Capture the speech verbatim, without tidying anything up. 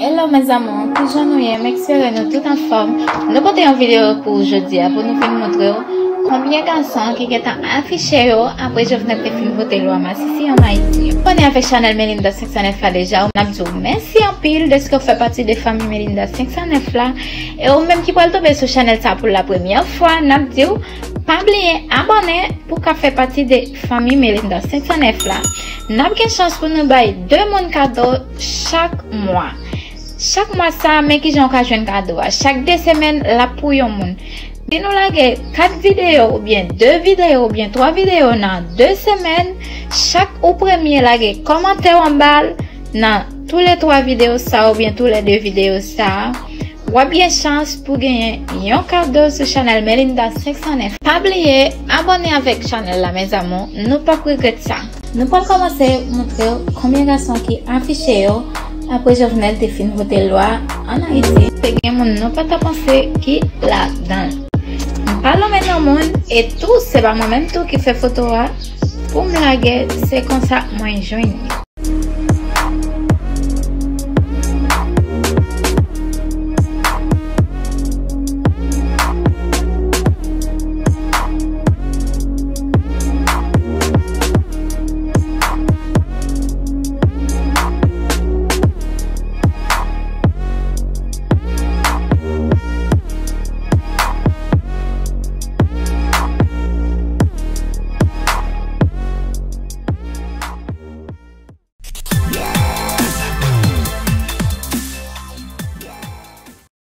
Hello mes amours, kijan nou ye? M espere nou tout anfòm. Nou pote yon videyo pou jodi a pou nou vin montre w konbyen gason ki gentan afiche yo apre Jovenel te fin vote lwa masisi an Ayiti. Abòne avèk chanèl Melinda senk san nèf la deja, n ap di w mèsi anpil dèske w fè pati de fanmi Melinda senk san nèf la. E ou menm ki pral tonbe sou chanèl sa pou la premyè fwa, n ap di w pa bliye abòne pou w ka fè pati de fanmi Melinda senk san nèf la. N ap gen chans pou nou bay de moun kado chak mwa. Chak mwa sa, men kijan w ka jwenn kado a. Chak de semèn, l ap pou yon moun. Si nou lage kat videyo oubyen de videyo oubyen twa videyo nan de semèn, chak ou premye lage kòmantè w anba l nan tou le twa videyo sa oubyen tou le de videyo sa, w ap gen chans pou genyen yon kado sou chanèl Melinda senk san nèf. Pa bliye abòne avèk chanèl la mes amours, nou p ap regrèt sa. Nou pral kòmanse montre w konbyen gason ki afiche yo apre Jovenel te fin vote lwa an Ayiti. Te gen moun nou pa ta panse ki ladan l. M pa lonmen non moun, e tou se pa mwen menm tou ki fè foto a pou m lage, se konsa mwen jwenn yo.